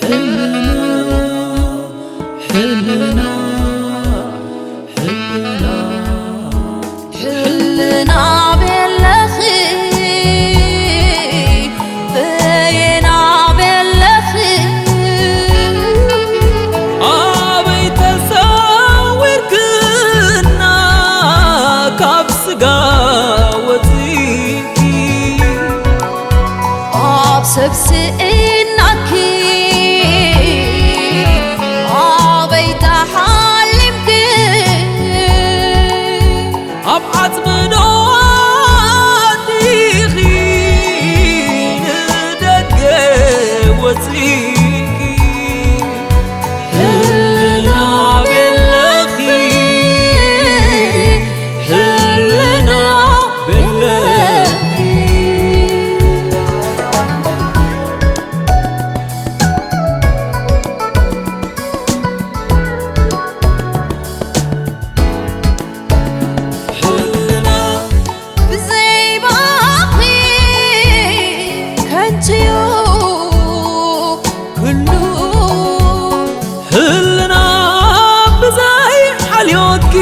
ሕልና፣ ሕልና፣ ሕልና፣ ሕልና ቤለኺ፣ በየና ቤለኺ፣ ኣበይ ተሰዊርክና ካብ ስጋ ወፂእኪ፣ ኣብ ሰብ ስኢናኪ፣ ኣበይ ተሓሊምኪ፣ ኣብ ዓፅሚ ዶ ኣቲኺ ንደገ ወፂእኪ፣ ሕልና ቤለኺ፣ ሕልና ቤለኺ። ሕልና ብዘይ ባኺ ከንቱ'ዩ ኩሉ። ሕልና ብዘይ ሓልዮትኪ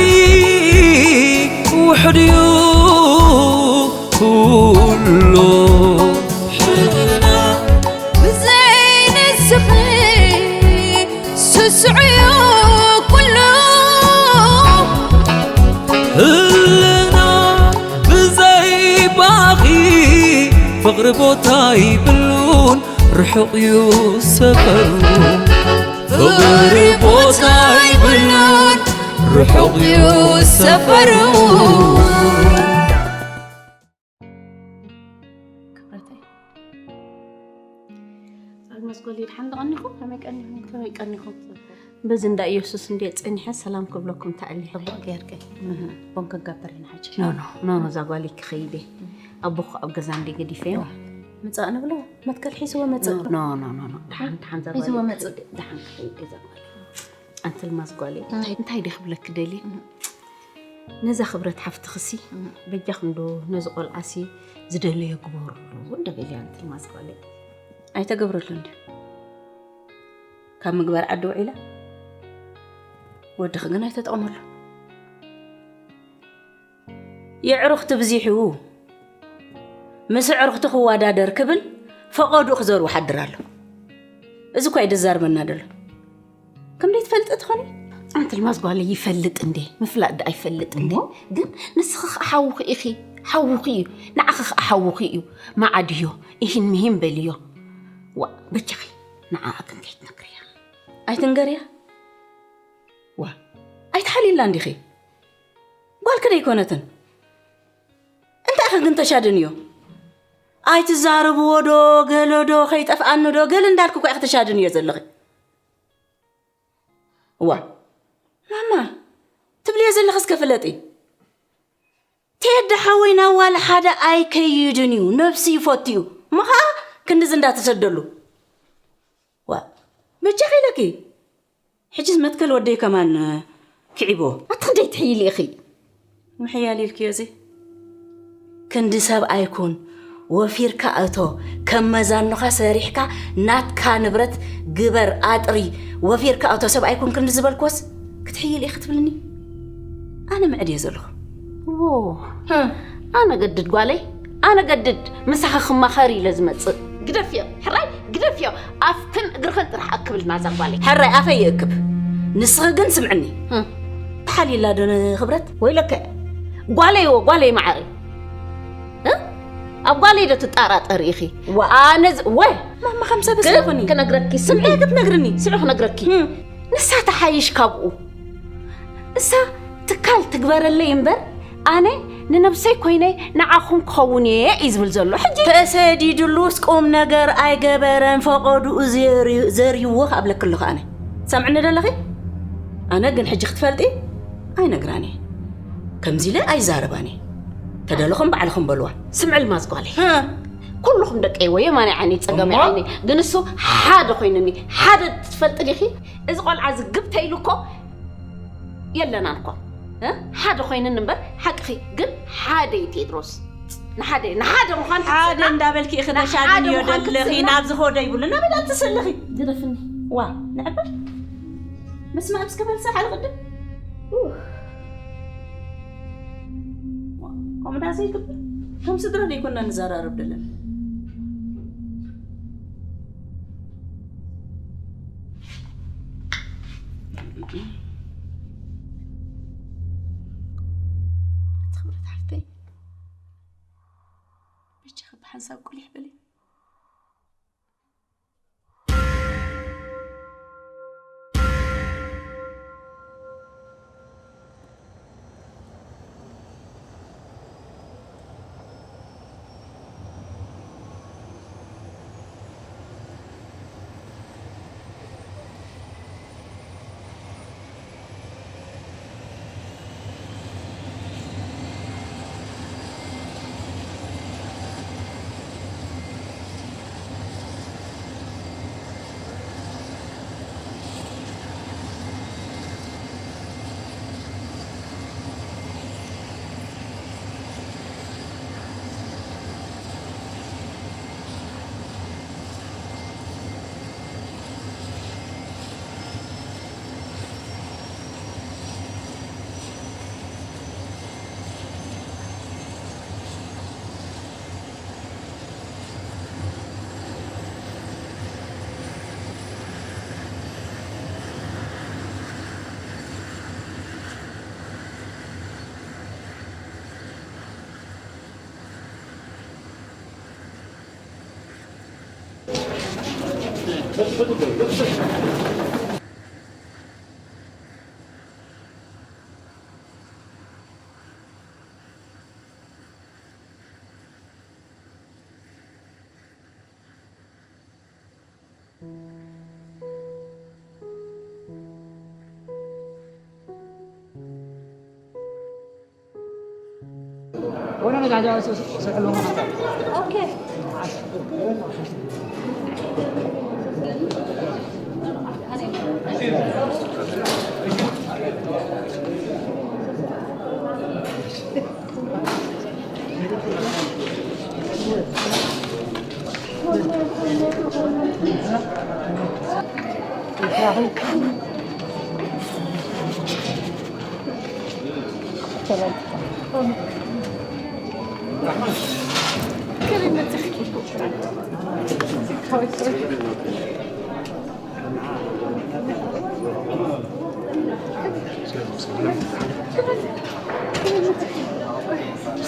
ውሑድ'ዩ ኩሉ። ሕልና ብዘይ ንስኺ ስሱዕ'ዩ ኩሉ። ሕልና ብዘይ ባኺ ፍቕሪ ቦታ ይብሉን ርሑቕ እዩ ሰፈሩ። ፍቕሪ ቦታ ይብሉን ርሑቕ እዩ ሰፈሩ። ክብረተይ። ኣልማዝ ጓለይ፣ ደሓን ዶ ቀኒኹም? ከመይ ቀኒኹም? ከመይ ቀኒኹም? በዚ እንዳ ኢየሱስ እንድየ ጸኒሐ ሰላም ክብለኩም ተኣልየ። ጽቡቕ ጌርኪ። እህ፣ ቡን ክንገብር ኢና ሕጂ። ኖ፣ ኖ፣ ኖ፣ ኖ፣ እዛ ጓለይ ክኸይድ እየ። ኣቦኹ ኣብ ገዛ እንድየ ገዲፈዮ። ዋ፣ ምጻእ ንብሎ፣ መትከል ሒዝዎ መጽእ። ኖ፣ ኖ፣ ኖ፣ ኖ፣ ደሓን፣ ደሓን እዛ ሒዝዎ ጓለይ መጽእ። ክኸይድ፣ ደሓን ክኸይድ እዛ ጓለይ። ኣንቲ ኣልማዝ ጓለይ፣ እንታይ፣ እንታይ ድየ ክብለኪ ደልየ? እህ። ነዛ ክብረት ሓፍትኽሲ፣ እህ። በጃኽን ዶ ነዚ ቆልዓሲ ዝደለዮ ግበሩሉ እንዶ በልያ ኣንቲ ኣልማዝ ጓለይ። ኣይተገብረሉን ድዩ? ካብ ምግባር ዓዲ ውዒላ? ወድኺ ግን ኣይተጠቕመሉ። የዕሩኽቲ ብዚሑ፣ ምስ ኣዕሩኽቲ ክወዳደር ክብል ፈቐድኡ ክዘርዎ ሓድር ኣሎ። እዚ እኳ እዩ ደዛርበና ደሎ። ከምደይ ትፈልጢ ትኾኒ? ኣንቲ ኣልማዝ ጓለይ፣ ይፈልጥ እንዴ? ምፍላጥ ደኣ ይፈልጥ እንዴ? እሞ? ግን ንስኺ ኸኣ ሓውኺ ኢኺ፣ ሓውኺ እዩ። ንዓኺ ኸኣ ሓውኺ እዩ። መዓድዮ፣ ኢሂን ምሂን በልዮ። ዋ፣ በጃኺ፣ ንዓኣ ግን ከይትነግርያ። ኣይትንገርያ? ዋ፣ ኣይትሓልይላ እንዲኺ? ጓልኪ ደይኮነትን? እንታይ ኢኺ ግን ተሻድንዮ? ኣይትዛረብዎ ዶ፣ ገለ ዶ፣ ከይጠፍኣኒ ዶ፣ ገለ እንዳልኪ እኮ ኢኺ ተሻድንዮ ዘለኺ። እዋ፣ ማማ፣ ትብልዮ ዘለኺ እስከ ፍለጢ። ቴዲ ሓወይ ናብ ዋላ ሓደ ኣይከይድን እዩ፣ ነብሱ ይፈቱ እዩ። እሞ ኸኣ ክንድዚ እንዳተሰደሉ። ዋ፣ በጃኺ ኢለኪ። ሕጂስ መትከል ወደይ ከማን ክዒቦ። ኣቲ ክንደይ ትሕይሊ ኢኺ? ምሕያል ኢልክዮ እዚ። ክንዲ ሰብኣይ ኩን፣ ወፊርካ እቶ፣ ከም መዛኖኻ ሰሪሕካ ናትካ ንብረት ግበር፣ ኣጥሪ፣ ወፊርካ እቶ፣ ሰብኣይ ኩን ክንዲ ዝበልክዎስ ክትሕይል ኢኺ ትብልኒ? ኣነ ምዕድ እየ ዘለኹ። ዎ፣ ህ። ኣነ ገድድ ጓለይ፣ ኣነ ገድድ ምሳኺ ክማኸር ኢለ ዝመጽእ። ግደፍዮ፣ ሕራይ ግደፍዮ፣ ኣፍክን እግርኽን ጥራሕ ኣክብልና እዛ ጓለይ። ሕራይ ኣፈይ ይእክብ፣ ንስኺ ግን ስምዕኒ። ህ። ተሓልይላ ዶ ንኽብረት? ወይለከ፣ ጓለይ፣ ዎ፣ ጓለይ መዓረይ። እ? ኣብ ጓለይ ዶ ትጠራጠሪ ኢኺ? ዋ። ኣነ ዝ-፣ ወ-፣ ማማ ከም ሰብ ግን እስለኹኒ። ክነግረኪ፣ ስምዒ። እንታይ ክትነግርኒ? ስምዒ ክነግረኪ። እም። ንሳ ትሓይሽ ካብኡ። እሳ ትካል ትግበረለይ እምበር፣ ኣነ ንነብሰይ ኮይነ ንዓኹም ክኸውን እየ እዩ ዝብል ዘሎ። ሕጂ ተሰዲድሉስ ቁም ነገር ኣይገበረን፣ ፈቐድኡ ዘሪ-፣ ዘርይዎ ክኣብለኪ ኣለኹ ኣነ። ሰምዕኒ ደለኺ? ኣነ ግን ሕጂ ክትፈልጢ ኣይነግራን እየ። ከምዚ ኢለ ኣይዛረባን እየ። ተደለኹም ባዕልኹም በልዋ። ስምዒ ኣልማዝ ጓለይ። እ። ኩልኹም ደቀይ ወዮ የማናይ ዓይነይ ጸጋማይ እሞ? ዓይነይ። ግን እሱ ሓደ ኮይኑኒ። ሓደ ትፈልጢ ዲኺ? እዚ ቆልዓ እዚ ግብ ተይሉ እኮ የለናን እኮ። እ? ሓደ ኮይኑኒ እምበር ሓቅኺ። ግን ሓደ እዩ ቴድሮስ። ንሓደ፣ ንሓደ ምዃን ሓደ ክትስእና፣ እንዳበልኪ ኢኺ ንሓደ ተሻድንዮ ምዃን ደለኺ። ክትስእና። ናብዚ ኸዶ ይብሉ። ናበይ ደኣ ትስእልኺ? ግደፍኒ። ዋ ንዕበል። መስማዕ ምስ ከበልሳ ሓደ ቅድም። ኡፍ። ዋ፣ ከምኡ ዳ ዘይግብር። ከም ስድራ ዘይኮና ንዘራረብ ደለና። ኣቲ ክብረት ሓፍተይ፣ በጃኺ ብሓንሳብ ቁሊሕ በሊ።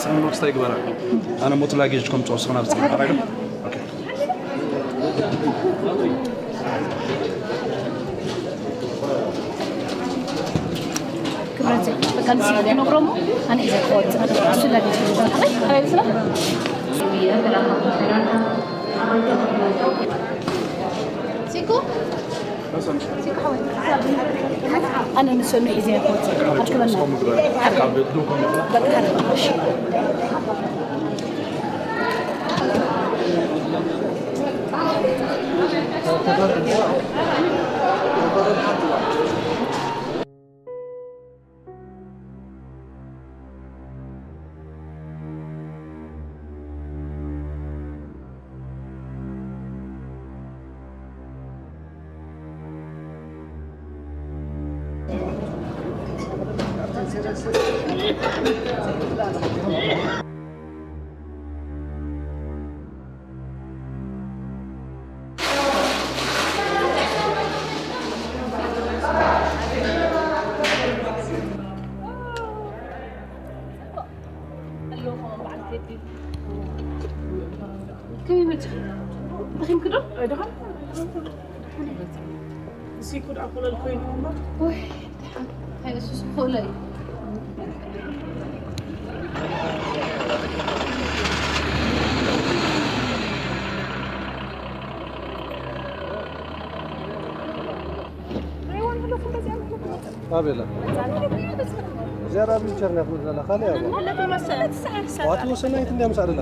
ሰንቦክስ እንታይ ይግበራ? ኣነ ሞት ላጌጅ ከም ጾር ስኽና ብጽና ኣረጋ። ኦኬ። ክብረት በቃ ንስ ትነግሮ እሞ ኣነ እየ ዘክወጥ። እሱ ላጌጅ ይባላል። ኣይ ስለ ሲኮ ኣነ ንሰኑ ሒዘ ይኮት ኣድክበና በቃ። ከመይ መጺኺ? ደኺምኪ ዶ? ኣይደኸምኩን። ደሓን እየ። እሱ ይኩድ ኣኮለል ኮይኑ እምበር። ወይ፣ ደሓን። እንታይ እሱስ ክእሎ እዩ። ኣቤላ። እዚኣ ዳ ዊልቸር ናይ ክንብል ዘለና፣ ካልእ እያ። ዋቲ ወሰናይት እንድያ ምሳእ ደላ።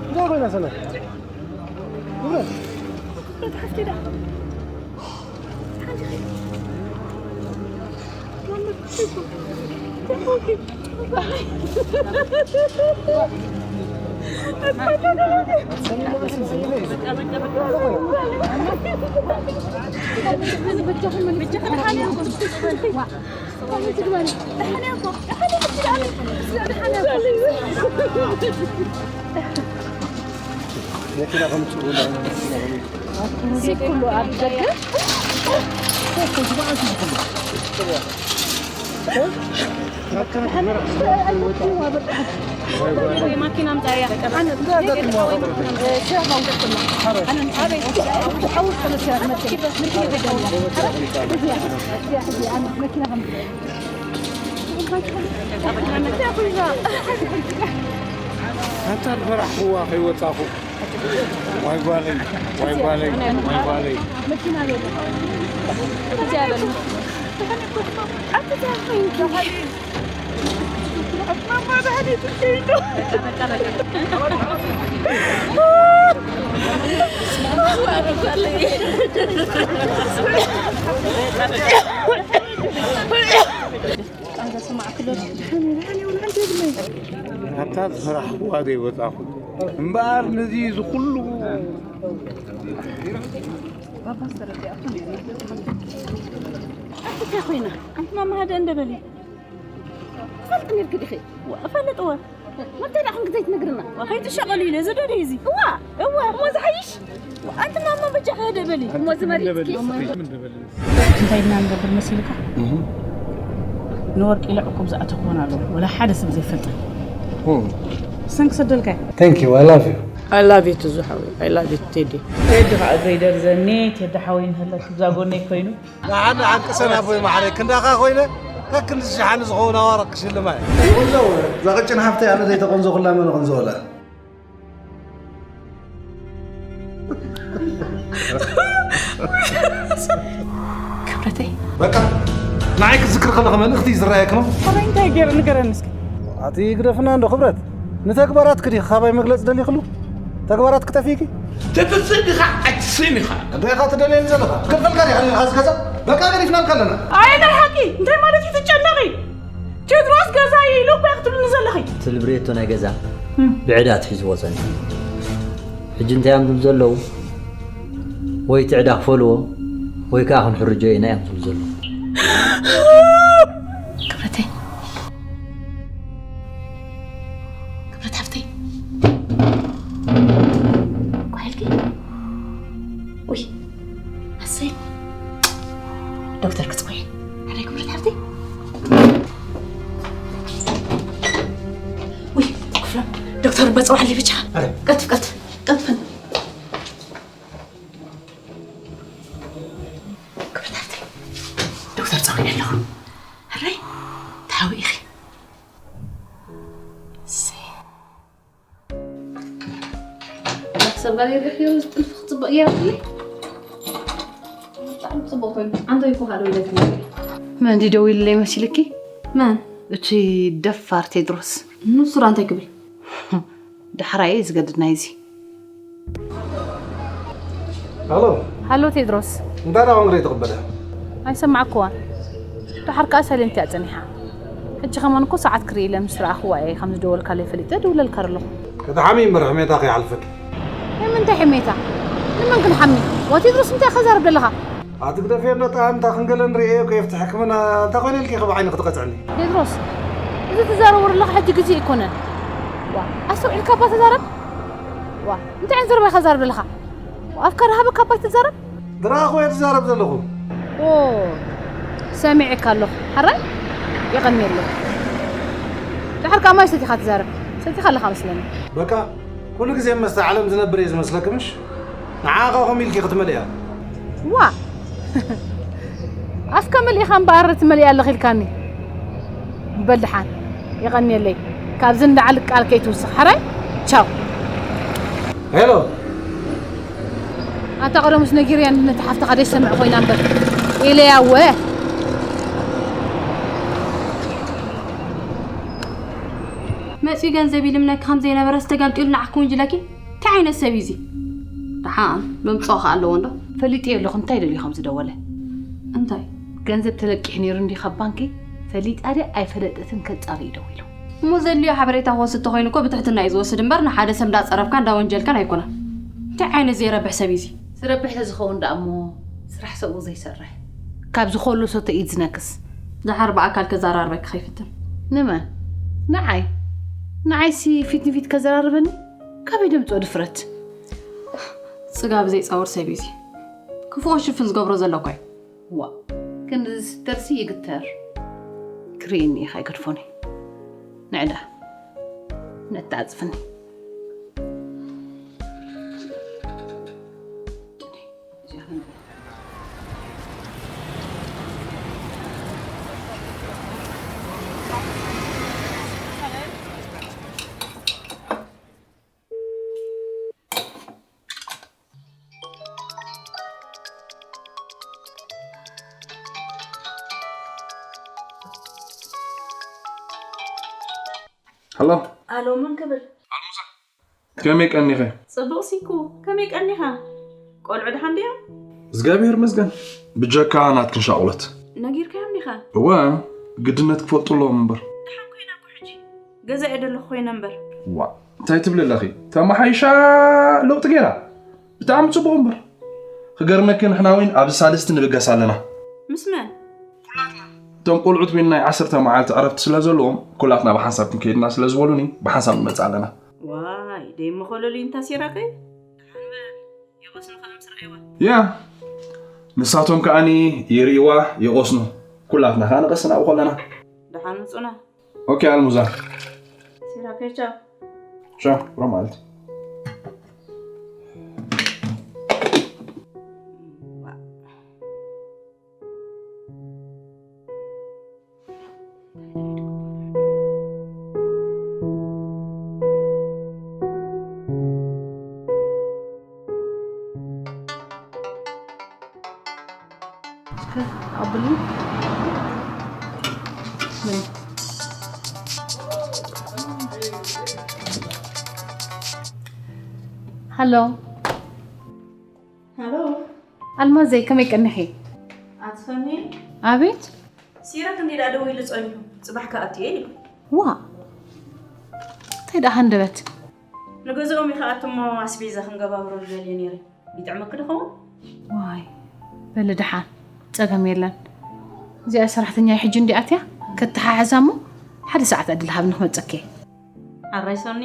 እንታይ ኮይና ሰናይ? መኪና ከምፅኡ እዚ ኩሉ ኣብ ደገ ማኪና ምፃያ ኣንታ ዝፈራሕክዋ ከይወፃኹ። ዋይ ጓለይ፣ ዋይ ጓለይ፣ ዋይ ጓለይ። ኣታ ዝፈራሕክዋ ዘይወፃኹ እምበኣር ነዚ ዝኩሉ ኣንታ ኮይና ኣንት ማማ ሃደ እንደበሊ ትፈልጥ ነርክ ዲኺ እፈልጥወ መተዳኹም ግዘይ ትነግርና ከይትሸቐሉ ኢለ ዝደደ እዚ እዋ እዋ እሞ ዝሓይሽ ኣንት ማማ በጃ ሃደ በሊ እሞ ዝመሪትኪ እንታይ ኢልና ንገብር መሲልካ ንወርቂ ኢለ ዕቁብ ዝኣተኽዎን ኣለዉ ወላ ሓደ ሰብ ዘይፈልጠ ሰንክ ሰደልካ Thank you, I love you. I love you too, ሓወይ. I love you, Teddy. ቴዲ ከዓ ዘይደርዘኒ ቴዲ ሓወይ ንህለክ ብዛ ጎነይ ኮይኑ ደሓን ደሓን ቅሰን ኣቦይ ማዕረይ ክንዳኻ ኮይነ ከክንዲ ሸሓኒ ዝኸውን ኣዋርቕ ክሽልማ እየ። ይቕንዘው እዛ ቅጭን ሓፍተይ ኣነ ዘይተቐንዘኹላ መን ይቕንዘወላ። ክብረተይ በቃ ንዓይ ክትዝክር ከለኺ መልእኽቲ እዩ ዝረኣየኪ ነው። ሕራይ እንታይ ገይረ ንገረኒ እስኪ። ኣቲ ግደፍና እንዶ ክብረት ንተግባራትኪ ዲኺ ካባይ መግለፂ ደሊኽሉ? ተግባራትኪ ጠፊእኪ? ትጥስእ ዲኻ ኣትስእን ኢኻ። እንታይ ኢኻ ትደልየኒ ዘለኻ? ክፈልካ ዲኻ ኔርካ እዚ ገዛ? በቃ ገዲፍናልካ ኣለና። ኣየ ናይ ሓቂ እንታይ ማለት እዩ ትጨነቒ? ቴድሮስ ገዛይ ኢሉ እኮ ክትብልኒ ዘለኺ። እቲ ልብሬቶ ናይ ገዛ ብዕዳ ኣትሒዝዎ ጸኒሑ። ሕጂ እንታይ እዮም ዝብሉ ዘለዉ? ወይ እቲ ዕዳ ክፈልዎ ወይ ከኣ ክንሕርጆ ኢና እዮም ዝብሉ ዘለዉ። ክብረተይ ክብረት ሓፍተይ ጓሕልኪ ውይ ኣሰይ ዶክተር ክፅውዒ ሕራይ ክብረት ሓፍተይ ውይ ክፍሎም ዶክተር በፀዋዕሊ ብቻ ቀልጥፍ ቀልጥፍ ቀልጥፍ ክብረት ሓፍተይ ዶክተር ፀዊዐ ኣለኹ ሕራይ ተሓዊ ኢኺ ሰብ ጋር የብሕዮ ጥልፍ ክፅቡቅ ገይረትለይ ብጣዕሚ ፅቡቅ ኮይኑ ዓንተይ እኮ ካልእ ኢለትኒ መን ድዩ ደዊሉለይ መሲልኪ መን እቲ ደፋር ቴድሮስ ንሱራ እንታይ ክብል ዳሕራየ እዩ ዝገድድ ናይዚ ሃሎ ሃሎ ቴድሮስ እንታይ ደኣ ኮንግሬ ትቕበለ ኣይሰማዕክዋን ደሓር ከኣ ሳይለንት እያ ጸኒሓ ሕጂ ከማን እኮ ሰዓት ክርኢ ኢለ ምስ ረኣኽዋ እየ ከም ዝደወልካለይ ፈሊጠ ድውለልካ ኣለኹ ክትሓሚ እምበር ሕሜታ ከይሓልፈኪ ናይ ምንታይ ሕሜታ ንመን ክንሓሚ ዋ ቴድሮስ እንታይ ከዛርብ ዘለኻ ኣቲ ግደፍዮ እንዶ ጠኣምታ ክንገለ ንርእዮ እኮ የፍትሐኪ መን እንታይ ኮይነ ኢልኪ ኢኺ ብዓይኒ ክትቐጽዕኒ ቴድሮስ እዚ ትዛረቦ ዘለኻ ሕጂ ግዜ ኣይኮነን ዋ ኣስተውዒልካ እባ ተዛረብ ዋ እንታይ ዓይነት ዘረባ ኢኻ ትዛረብ ዘለኻ ኣፍካ ዝሃበካ እባ ኣይትዛረብ ዝረኣኹ እየ ዝዛረብ ዘለኹ ኦ ሰሚዐካ ኣለኹ ሓራይ የቐንየለይ ድሓር ከኣ ማይ ሰቲኻ ትዛረብ ሰቲኻ ኣለኻ መስለኒ በቃ ኩሉ ግዜ መስተ ዓለም ዝነብር እየ ዝመስለኪ ምሽ ንዓኻ ከምኡ ኢልኪ ክትመልእያ ዋ ኣፍካ መሊእኻ እምበኣር ትመልእያ ኣለኺ ኢልካኒ በል ደሓን የቐንየለይ ካብዚ እንዳዓል ቃል ከይትውስኽ ሓራይ ቻው ሄሎ ኣታ ቀደሙስ ነጊርያ ነቲ ሓፍትኻ ደይሰምዕ ኮይና እምበር ኢለያ እወ መፂኡ ገንዘብ ይልምነኪ ከም ዘይነበረ ዝተገልጢሉ ንዓኺ ክውንጅለኪ? እንታይ ዓይነት ሰብ እዩ እዚ? ደሓን መምፅኦ ከ ኣለዎ እንዶ? ፈሊጠዮ ኣለኹ እንታይ ደልዩ ከም ዝደወለ። እንታይ? ገንዘብ ተለቂሑ ነይሩ እንዲ ካብ ባንኪ ፈሊጣ ድያ ኣይፈለጠትን ከጻሪ እዩ ደዊሉ። እሞ ዘድልዮ ሓበሬታ ክወስድ ተኾይኑ እኮ ብትሕትና እዩ ዝወስድ እምበር ንሓደ ሰብ እንዳጸረፍካ እንዳወንጀልካን ኣይኮነን። እንታይ ዓይነት ዘይረብሕ ሰብ እዩ እዚ? ዝረብሕ ተዝኸውን ደኣ እሞ ስራሕ ሰብኡ ዘይሰርሕ። ካብ ዝኾሎ ሰቶ ኢድ ዝነክስ። ደሓር ብኣካል ከዘራርበኪ ከይፍትን። ንመን? ንዓይ? ንዓይሲ ፊት ንፊት ከዘራርበኒ? ካበይ ደምፅኦ ድፍረት? ጽጋብ ዘይጻወር ሰብ እዩ እዚ። ክፉኦ ሽፍን ዝገብሮ ዘሎ እኮ እዩ። ዋ፣ ክንዲ ዝስተርሲ ይግተር። ክርእየኒ ኢኻ ኣይገድፎን እዩ። ንዕዳ ነተዓጽፍኒ። ሃሎ። ኣሎ፣ መን ክብል? ኣልሙዛ፣ ከመይ ቀኒኸ? ጽቡቕ ሲኩ፣ ከመይ ቀኒኻ? ቆልዑ ደሓን ድዮም? እግዚኣብሔር ይመስገን፣ ብጀካ ናትክን ሻቑሎት። ነጊርካዮም ዲኻ? እወ፣ ግድነት ክፈልጡ ኣለዎም እምበር። ደሓን ኮይና እኮ ሕጂ፣ ገዛ እየ ዘለኹ ኮይነ እምበር። ዋ፣ እንታይ ትብሊ ኣለኺ? ተመሓይሻ ለውጢ ገይራ። ብጣዕሚ ጽቡቕ እምበር። ክገርመኪ ንሕና እውን ኣብዚ ሳልስቲ ንብገስ ኣለና። ምስ መን? ኩላትና። እቶም ቆልዑት እውን ናይ ዓሰርተ መዓልቲ ዕረፍቲ ስለ ዘለዎም፣ ኩላትና ብሓንሳብ ክንከይድና ስለ ዝበሉኒ፣ ብሓንሳብ ንመጽእ ኣለና። ዋይ፣ ደይ መኸለሉ እንታ ሲራኸ? ደሓን በል፣ የቐስኑ ከኣ ምስ ረኣይዋ። ያ፣ ንሳቶም ከኣኒ ይርእይዋ፣ ይቐስኑ። ኩላትና ከኣ ንቐስን ኣብኡ ከለና። ደሓን ምጹና። ኦኬ፣ ኣልሙዛ። ሲራከ፣ ቻው። ቻው፣ ብሩኽ መዓልቲ። እስከ ኣብል። ምን? ሃሎ። ሃሎ። ኣልማዘይ፣ ከመይ ቀኒኺ? ኣቲ ሰኒ። ኣቤት። ሲራክ እንዲ ደኣ ደዊሉ ጸኒሑ፣ ጽባሕ ክኣቱ እየ ኢሉ። ዋ! እንታይ ደኣ ሃንደበት? ንገዝኦም እዩ ክኣቱ እሞ ኣስቤዛ ክንገባብረሉ ደልየ ነይረ። ይጥዕመኪ ዶ ኸውን? ዋይ፣ በሊ ደሓን፣ ጸገም የለን። እዚኣ ሰራሕተኛ ሕጂ እንዲ ኣትያ፣ ከተሓሕዛ እሞ ሓደ ሰዓት ዕድል ሃብኒ ክመጸኪ እየ። ኣራይ ሰኒ፣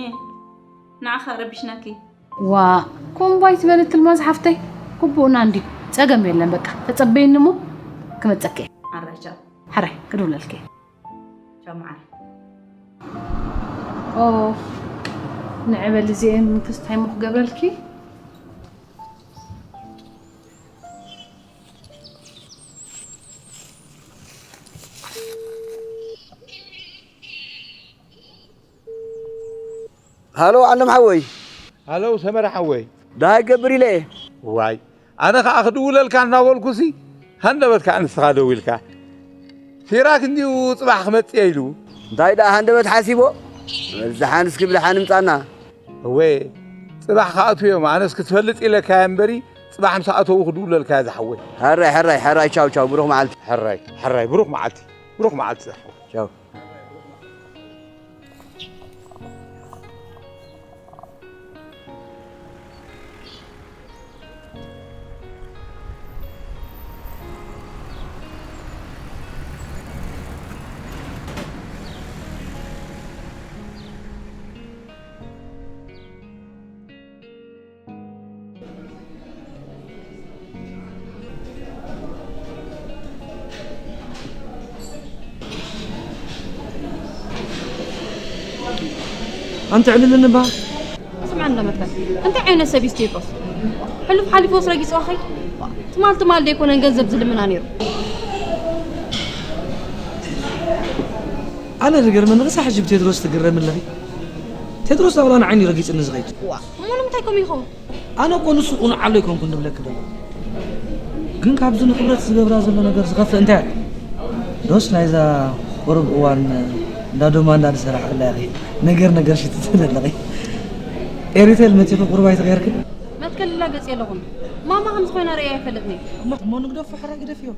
ንዓኻ ረቢሽናኪ። ዋ፣ ኮምባይ ትበሊ ትልማዝ ሓፍተይ፣ ግቡእና እንዲ። ጸገም የለን በቃ፣ ተጸበይኒ እሞ ክመጸኪ እየ። ኣራይ ቻው። ሓራይ፣ ክድውለልኪ እየ። ቻው መዓር። ኦ፣ ንዕበል እዚኤን ክስታይ ሞ ክገብረልኪ? ሃሎ ዓለም ሓወይ። ሃሎ ሰመረ ሓወይ። ደሃይ ገብር ኢለ እየ። ዋይ፣ ኣነ ኸኣ ክድውለልካ እናበልኩሲ፣ ሃንደበት ከኣ ንስኻ ደዊልካ። ሲራክ እንዲዩ ጽባሕ ክመጽእ እየ ኢሉ። እንታይ ደኣ ሃንደበት ሓሲቦ? በዝሓን እስኪ ብደሓን ምጻና። እወ፣ ጽባሕ ክኣትዉ እዮም። ኣነስ ክትፈልጥ ኢለካ እየ እምበሪ፣ ጽባሕ ምስ ኣተዉ ክድውለልካ እየ ዝሓወይ። ሕራይ፣ ሕራይ፣ ሕራይ፣ ቻው፣ ቻው፣ ብሩኽ መዓልቲ። ሕራይ፣ ሕራይ፣ ብሩኽ መዓልቲ። ብሩኽ መዓልቲ ዝሓወይ። ቻው። ኣንቲ ዕልልን እባ። ስምዓ እንዳ መትከል። እንታይ ዓይነት ሰብ እዩ ቴድሮስ? ሕሉፍ ሓሊፉስ ረጊጽዋ ኸይ? ትማል ትማል ደይኮነን ገንዘብ ዝልምና ነይሩ። ኣነ ዝገርመኒ ክሳዕ ሕጂ ብቴድሮስ ትግረሚ ኣለኺ። ቴድሮስ ናብራ ንዓይኒ ረጊጽኒ ዝኸይድ። ዋ፣ እሞ ንምንታይ ከምኡ ይኸውን? ኣነ እኮ ንሱ ቁኑዕ ኣሎ ኣይኮንኩን ዝብለኪ ዘሎ። ግን ካብዚ ንክብረት ዝገብራ ዘሎ ነገር ዝኸፍእ እንታይ ኣሎ? ዶስ ናይዛ ቁሩብ እዋን እንዳ ዶማ እንዳ ዝሰራሕ ከላ ኢኺ ነገር ነገር ሽትትን ኣለኺ። ኤሪቴል መጺኹ ቁሩብ ኣይተቐየርክን? መትከል ላገጽ የለኹን። ማማ ከም ዝኾነ ርእየ ኣይፈልጥን እየ። እሞ እሞ ንግደፎ፣ ሕራይ ግደፍዮ።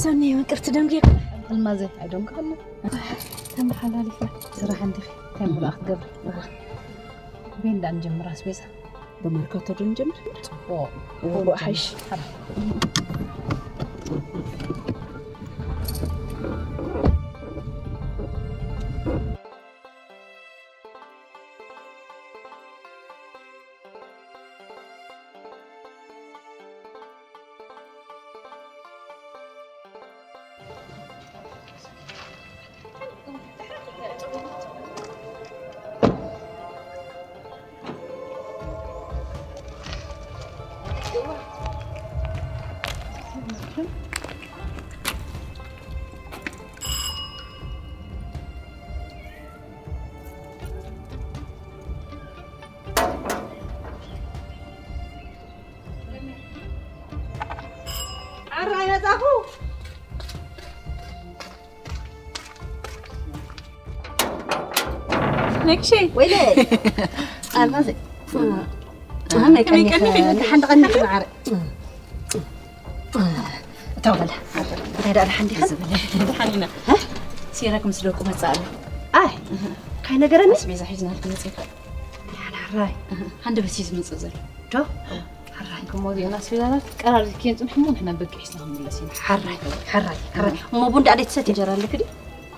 ሰኒ ይቅርቲ ደንጊ። ኣልማዘ ኣይደንግኸኒ። ተመሓላሊፍና ስራሕ እንዲኺ እንታይ ምብላ ክትገብሪ? እዋ። ቤንዳ ንጀምር ኣስቤዛ። ብመርካቶ ዶ ንጀምር? ጽቡቕ። እዎ፣ ሓይሽ። ሓራ። ዓራይ መጻኹ። ነክሸይ። ወይለ። ኣልማዘ። ኣመይ ከመይ ቀኒኺ? ቀኒኺ? ሓንቲ ቀኒኺ ማዕረ። እታ በላ። እንታይ ደኣ ደሓን ዲኻ? ደሓን ኢና። እ? ሲራክ ምስ ደቁ መጻ ኣሎ። ኣይ፣ ካይ ነገረኒ? ኣስቤዛ ሒዝናልኪ መጺእካ። ሓራይ። ሃንደበት እዩ ዝመጽእ ዘሎ። ዶ? ሓራይ። ከመኡ ዚኦና ኣስቤዛታት ቀራሪብኪ የን ጽንሕሞ ንሕና በጊዕ ሒዝና ክንምለስ ኢና። ሓራይ፣ ሓራይ፣ ሓራይ። እሞ ቡን ደኣ ደይትሰትይ? እንጀራ ኣለኪ ድዩ?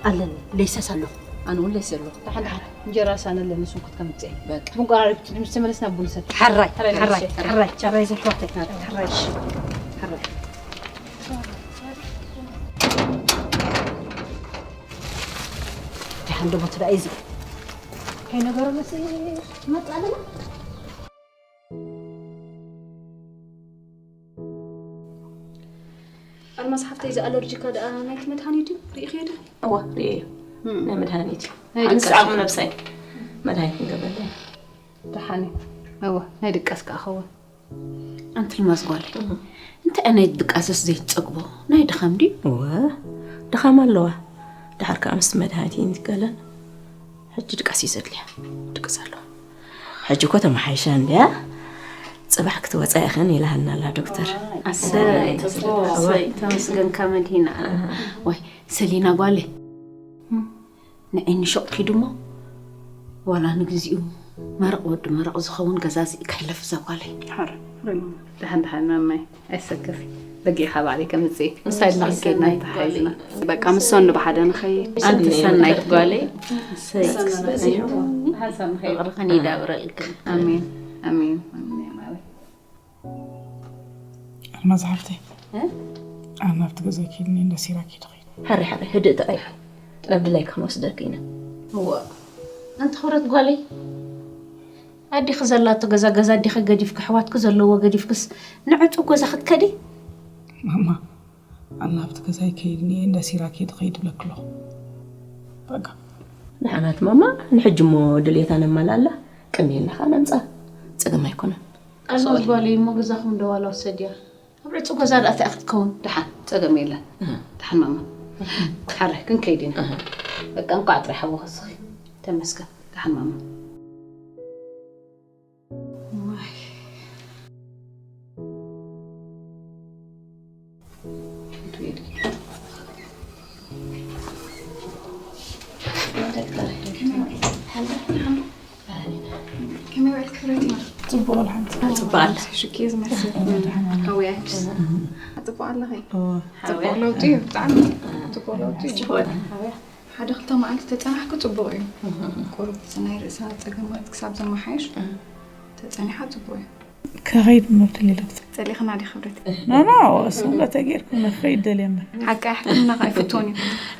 ኣለኒ። ለይሰስ ኣለኹ። ኣነ እውን ለይሰ ኣለኹ። ደሓን ደሓን። እንጀራ ሳነ ኣለኒ፣ ንሱን ክትከምጽእ። በቃ። ቡን ቀራሪብኪ ምስ ተመለስና ቡን ሰቲ። ሓራይ፣ ሓራይ፣ ሓራይ፣ ሓራይ። ሓራይ፣ ሓራይ ዘሕዋተይ። ሓራይ፣ እሺ። ሓራይ። ደሓን ደሞ ትዳ እዚ። ከይ ነገሩ መስ ይመጽእ ኣለና። ኣልማዝ ሓፍተይ፣ እዚ ኣለርጂካ ደኣ ናይቲ መድሃኒት እዩ? ርኢኽዮ ዶ? እወ፣ ርእየዮ። እም። ናይ መድሃኒት እዩ። ናይ ሓንቲ ድቃስ ሰዓት እዩ። ነብሰይ መድሃኒት ንገብረለይ። ደሓን እዩ። እወ፣ ናይ ድቃስ ከኣ ኸውን። ኣንቲ ኣልማዝ ጓለይ፣ እም። እንታይ ናይ ድቃስስ ዘይትጸግቦ? ናይ ድኻም ድዩ? እወ፣ ድኻም ኣለዋ። ደሓር ከኣ ምስቲ መድሃኒት እዩ ንትገለን። ሕጂ ድቃስ እዩ ዘድልያ። ድቅስ ኣለዋ። ሕጂ እኮ ተመሓይሻ እንድያ። ጽባሕ ክትወጻ ኢኽን ኢላሃልና ኣላ ዶክተር። ኣሰይ፣ ኣሰይ፣ ኣሰይ፣ ተመስገንካ መድሂና። ኣሃ። ዋይ፣ ሰሊና ጓለይ። እም። ንዒ ንሹቕ ኪዱ እሞ፣ ዋላ ንግዚኡ መረቕ ወዲ መረቕ ዝኸውን ገዛዚእ ከሕልፍ እዛ ጓለይ። ሓር፣ ደሓን ደሓን ማማይ፣ ኣይሰከፊ። በጊዕኻ ባዕለይ ከምጽእ። ምሳይ ድማ ሰናይት ክንከይድና ተሓሒዝና። ጓለይ። በቃ፣ ምስ ሰኑ ብሓደ ንኸይድ። ኣንቲ ሰናይት ጓለይ። እሰይ። ሰኑ በዚሑ። ሓንሳብ ንኸይድ። ፍቕርኽን ይዳብረልክን። ኣሜን፣ ኣሜን፣ ኣሜን፣ ኣሜን። ኣልማዝ ሓፍተይ፣ እ? ኣነ ናብቲ ገዛ ኪድኒ እንዳ ሲራክ ይድኸይድ። ሓሪ ሓሪ፣ ህድእ ተቐይሑ። ናብ ድላይኪ ክንወስደኪ ኢና። እወ። ኣንቲ ክብረት ጓለይ፣ ኣዲኺ ዘላቶ ገዛ፣ ገዛ ኣዲኺ ገዲፍኪ፣ ኣሕዋትኪ ዘለዎ ገዲፍክስ፣ ንዕጹው ገዛ ክትከዲ? ማማ፣ ኣነ ናብቲ ገዛ ይከይድ፣ እንዳ ሲራክ ይድኸይድ እብለኪ ኣለኹ። በቃ። ንሓናት ማማ፣ ንሕጂ እሞ ድሌታ ነማላላ፣ ቅድሚ ኢልና ኸኣ ነምጻ። ጸገም ኣይኮነን። ኣልማዝ ጓለይ እሞ ገዛኹም ዶ ዋላ ውሰድያ? ኣብ ዕጹው ገዛ ደኣ እንታይ ክትከውን? ደሓን፣ ጸገም የለን። እህ። ደሓን ማማ። ሓረ፣ ክንከይድ ኢና። እህ። በቃ፣ እንቋዕ ጥራይ ሓወኸስኺ። ተመስገን። ደሓን ማማ። ዋይ። ከመይ ውዕልኪ ክብረትና? ጽቡቕ፣ ኣልሓምዱሊላህ። ጽቡቕ ኣላ። ሽኪ ዝመስል። ደሓን ኣላ። ሃውያ። ጽቡቕ ኣለኺ? እወ። ጽቡቕ ለውጢ እዩ፣ ብጣዕሚ ጽቡቕ ለውጢ እዩ። ጽቡቕ። ሃውያ። ሓደ ክልተ መዓልቲ ተጸናሕኩ ጽቡቕ እዩ። ቁሩብ እቲ ናይ ርእሳ ጸገማት ክሳብ ዘመሓየሽ ተጸኒሓ ጽቡቕ እዩ። ከኸይድ መብትል ዶክተር። ጸሊኽና ዲ ክብረት? ኖ ኖ እሱ በተጌርኩ መኸይድ ደልየመ። ሓቂ ሕክምና ከይፍቶን እዩ።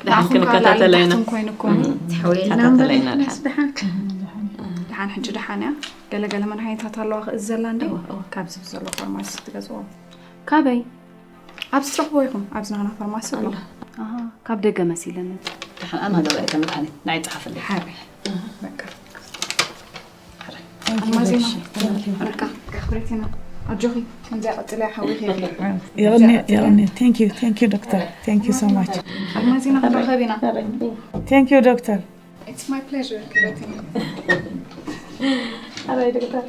ንዓኹም ከዓ ክንከታተል ላዕሊ ኢና። ታሕትን ኮይንኩም ተኸታተል ኢና ድሓን። ድሓን ድሓን ሕጂ ድሓን እያ። ገለገለ መድሃኒታት ኣለዋ ክእዝ ዘላ እንዲ ካብዚ ብዘሎ ፋርማሲ ትገዝኦ። ካበይ? ኣብዚ ትረኽቦ ኢኹም ኣብዚ ናና ፋርማሲ ኣሎ። ኣሃ፣ ካብ ደገ መሲለኒ። ድሓን ኣና ገዛ እተ መድሃኒት ናይ ጸሓፈለይ። ሓበይ። በቃ ኣልማዜና ርካ ክብረትና ኣጆኺ ከምዚኣ ቀጽለያ ሓዊኺ ኢኺ። የቐኒ የቐኒ thank you thank you doctor thank you so much ኣልማዜና ክንራኸብ ኢና። thank you doctor It's my pleasure ክብረትና። ኣበይ ዶክተር?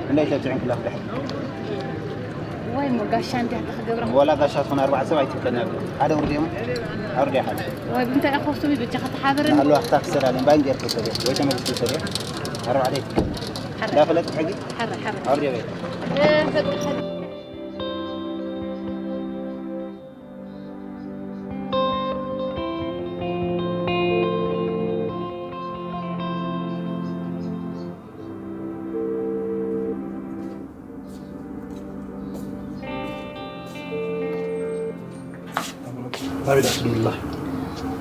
እንዳይ ተብፅዕን ክላፍ ድሕር ወይ ሞ ጋሻ እንዲያ ተኽገብረ ወላ ጋሻ ትኾን ኣርባዕተ ሰብ ኣይትከና ሓደ ውርድ እዮም ኣውርድ ይሓል ወይ ብምንታይ ኢኻ ኮስቱም በጃኻ ተሓበረኒ ናሉ ኣፍታ ክሰላለን ባንጌር ክሰደ ወይ ተመልስ ክሰደ ኣርባዕተ ኣይትከና እንዳፈለጥ ሕጊ ሓረ ሓረ ኣውርድ በይ ናበይ ዳኣ ትድውላ?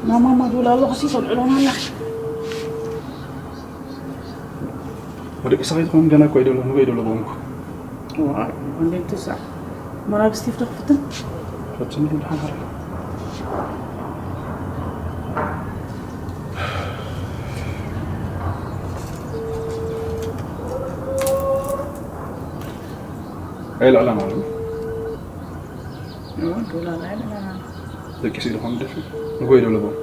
ናብ ማማ ድውል ኣለኹ ሲ ተልዕሎና ኣላ። ወደቂ ሰበይቲ ኾን ገና እኮ ኣይደሎ ንጎ ኣይደሎ በንኩ። ዋይ ወንደይ ትሳዕ መራብ ስቲፍ ተኽፍትን ፈትኒ ድሓን ሓራ ኣይልዕላ ማለት ዶላር ኣይበላና ደቂ ስኢሉ ኾን ደፊ ንጎ ኣይደሎ በንኩ።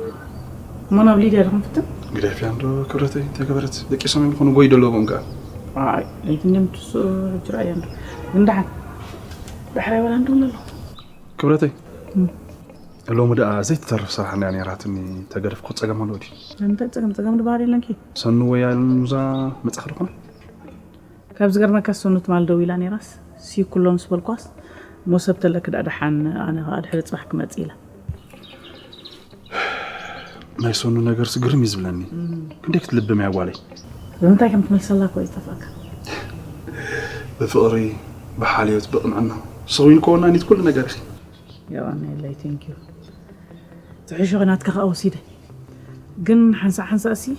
እሞ ናብ ሊድያ ዶ ክንፍትን? ግደፍያ እንዶ ክብረተይ እንታይ ገበረት ደቂ ሰማይ ምኾኑ ጎይ ደለዎም ከኣ ኣይ ለይቲ እንደምትስኡ ሕጂ ረኣያ እንዶ ግን ደሓን ዳሕራይ በላ እንዶ ኣሎ ክብረተይ ሎሚ ደኣ ዘይትተርፍ ስራሕ እንድያ ነይራትኒ ተገደፍኩ ጸገም ኣለዎ ድዩ እንታይ ጸገም ጸገም ድበሃል የለንኪ ሰኑ ወይ ኣልሙዛ መጻኺ ዶ ኾነ ካብ ዝገርመካ ሰኑ ትማል ደው ኢላ ነይራስ ሲ ኩሎም ስበልኳስ ሞሰብ ተለኪ ደኣ ደሓን ኣነ ከኣ ድሕሪ ጽባሕ ክመጽእ ኢላ ናይ ሰኑ ነገርስ ግርም እዩ ዝብለኒ ክንደይ ክትልብም እያ ጓለይ ብምንታይ ከም ትመልሰላ እኮ ይጠፍኣካ ብፍቕሪ ብሓልዮት ብቕንዕና ሰዊን ከወናኒት ኩሉ ነገር ኢኺ የቐንየለይ ቴንኪዩ ትሕሾ ናትካ ከዓ ወሲደ ግን ሓንሳእ ሓንሳእ ሲ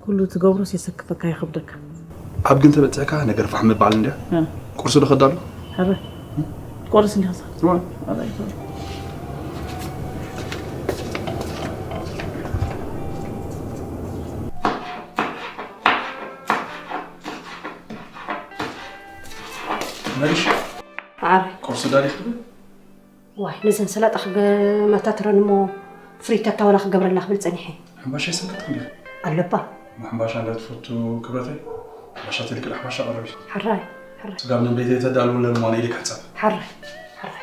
ኩሉ ትገብሮስ የሰክፈካ የኸብደካ ኣብ ግን ተበፅሕካ ነገር ፋሕ ምባል እንድያ ቁርሲ ዶ ከዳሉ ሕረ ቆርስ እንዲኻ። እዋ። መሪሽ ዓረ ቁርሲ ዳሪክ ዋይ፣ ነዘን ሰላጣ ክገመታትረን እሞ ፍሪተታ ዋላ ክገብረላ ክብል ጸኒሐ። ሕምባሻ ይሰንከት እንዲ ኣለባ። ሕምባሻ እንዳትፈቱ ክብረተይ፣ ሕምባሻ ትልቅል ሕምባሻ ቀረቢ። ሓራይ፣ ሓራይ፣ ስጋብ ንበይተይ ተዳልውለን እሞ ኣነ ኢለ ክሕጸብ። ሓራይ፣ ሓራይ።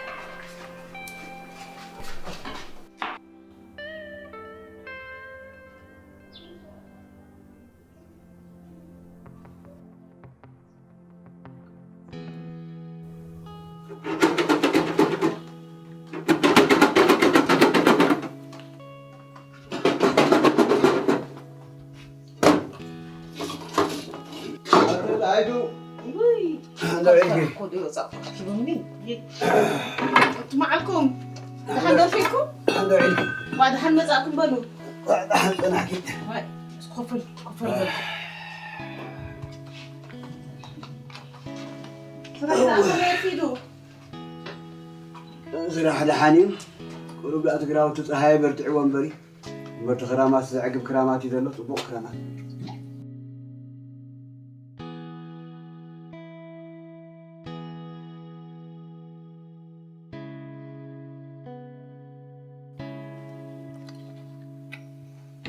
መዓልኩም ደሓን ደርፊኩም ደሓን መፃእኩም በሉ። ደሓን ፀናሕኪ። ኮፈል ኮፈል በሉ። ስራሕ ደሓን እዩ። ቁሩብ ደኣ ትግራውቲ ፀሃየ በርትዕዎ እምበሪ። እምበር እቲ ክራማት ዘዕግብ ክራማት እዩ ዘሎ፣ ፅቡቕ ክራማት።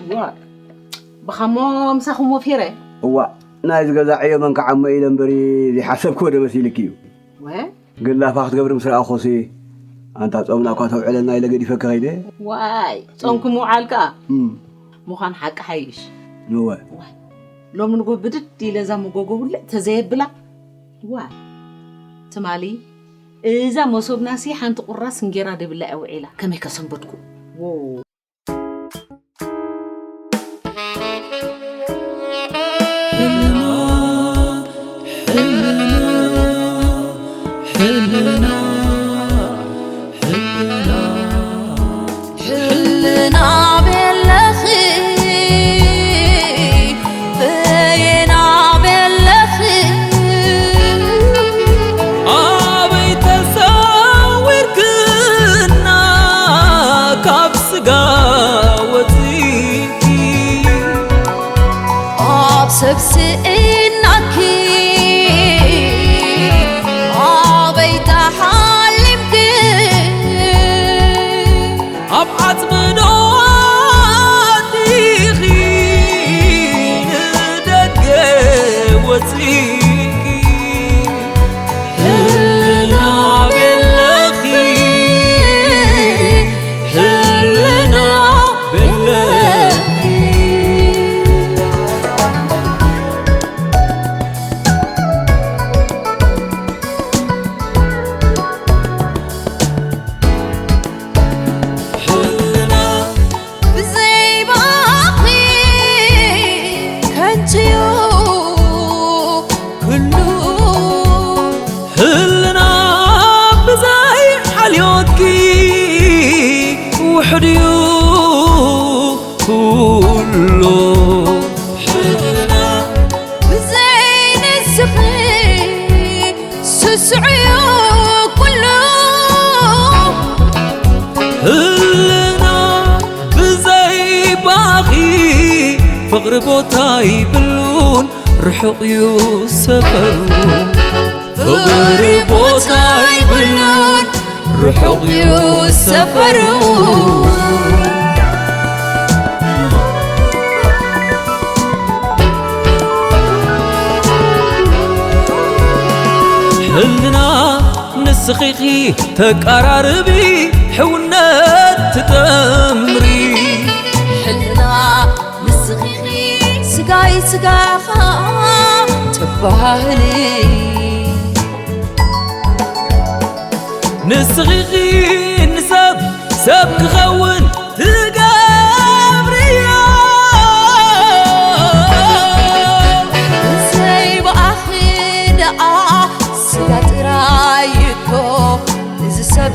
እዋ ብኻሞ ምሳኹም ወፊረ። እዋ ናይዚ ገዛ ዕዮ መን ክዓሞ ኢለ እምበሪ ዘይሓሰብክዎ ዶ መሲልኪ እዩ። ወ ግን ላፋ ክትገብሪ ምስ ረኣኹሲ ኣንታ ጾምና እኳ ተውዕለና ኢለ ገዲፈኪ ከይደ። ዋይ ጾምኪ ምውዓል ከኣ እም፣ ምዃን ሓቂ ሓይሽ። እወ። ዋይ ሎሚ ንጎ ብድድ ኢለ እዛ መጎጎ ውልዕ ተዘየብላ። ዋይ ትማሊ እዛ መሶብናሲ ሓንቲ ቁራስ እንጌራ ደብላ እያ ውዒላ። ከመይ ከሰንበትኩ። ዎ ሕልና ሕልና ሕልና ሕልና ኣበይ ኣለኺ በየን ኣበይ ኣለኺ ኣበይ ተሰዊርክና ካብ ስጋ ወፂእኪ ኣብ ሰብ ስኢናኪ ኣበይ ተሓሊምኪ ኣብ ዓፅሚ ዶ ኣቲኺ ንደገ ወፂእኪ ሕልና ቤለኺ ሕልና ቤለኺ ሕልና ብዘይ ባኺ ከንቱ'ዩ ኩሉ። ሕልና ብዘይ ሓልዮትኪ ውሑድ'ዩ ኩሉ። ሕልና ብዘይ ንስኺ ስሱዕ'ዩ ኩሉ። ሕልና ብዘይ ባኺ ፍቕሪ ቦታ ይብሉን ርሑቕ እዩ ሰፈሩ። ፍቕሪ ቦታ ይብሉን ርሑቕ እዩ ሰፈሩ። ሕልና ንስኺ ኢኺ ተቃራርቢ ሕውነት ትጠምሪ። ሕልና ንስኺ ኢኺ ስጋይ ስጋኻ ተባህሊ። ንስኺ ኢኺ ንሰብ ሰብ ክኸውን ትገብርዮ። ብዘይ ብኣኺ ደኣ ስጋ ጥራይ እኮ እዚ ሰብ